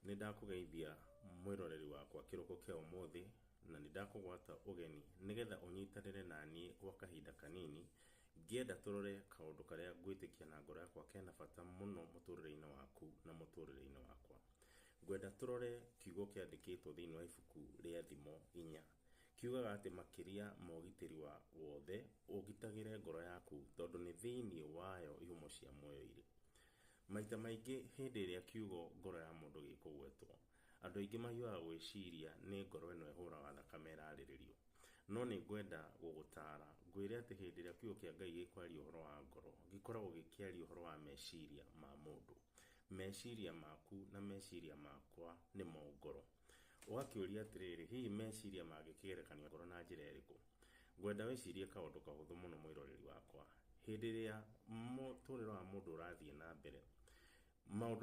Nĩ ndakũgeithia mwĩroreri wakwa kĩroko kĩa ũmũthĩ, na nĩ ndakũgwata ũgeni nĩgetha ũnyitanĩre naniĩ gwa kahinda kanini, ngĩenda tũrore kaũndũ karĩa ngwĩtĩkia na ngoro yakwa kena bata mũno mũtũrĩre-inĩ waku na mũtũrĩre-inĩ wakwa. Ngwenda tũrore kiugo kĩandĩkĩtwo thĩinĩ wa ibuku rĩa Thimo 4. Kiugaga atĩ makĩria ma ũgitĩri wa wothe, ũgitagĩre ngoro yaku tondũ nĩ thĩinĩ wayo ihumo cia muoyo irĩ. Maita maingĩ hĩndĩ ĩrĩa kiugo ngoro ya mũndũ gĩkũgwetwo, andũ aingĩ mahiũhaga gwĩciria nĩ ngoro ĩno ĩhũraga thakame ĩrarĩrĩrio. No nĩ ngwenda gũgũtara ngwĩre atĩ hĩndĩ ĩrĩa kiugo kĩa Ngai gĩkwaria ũhoro wa ngoro, gĩkoragwo gĩkĩaria ũhoro wa meciria ma mũndũ. Meciria maku na meciria makwa nĩmo ngoro. Ũgakĩũria atĩrĩrĩ, hihi meciria mangĩkĩgerekanio ngoro na njĩra ĩrĩkũ? Ngwenda wĩcirie kaũndũ kahũthũ mũno mwĩroreri wakwa. Hĩndĩ ĩrĩa mũtũrĩre wa mũndũ ũrathiĩ na mbere, maũndũ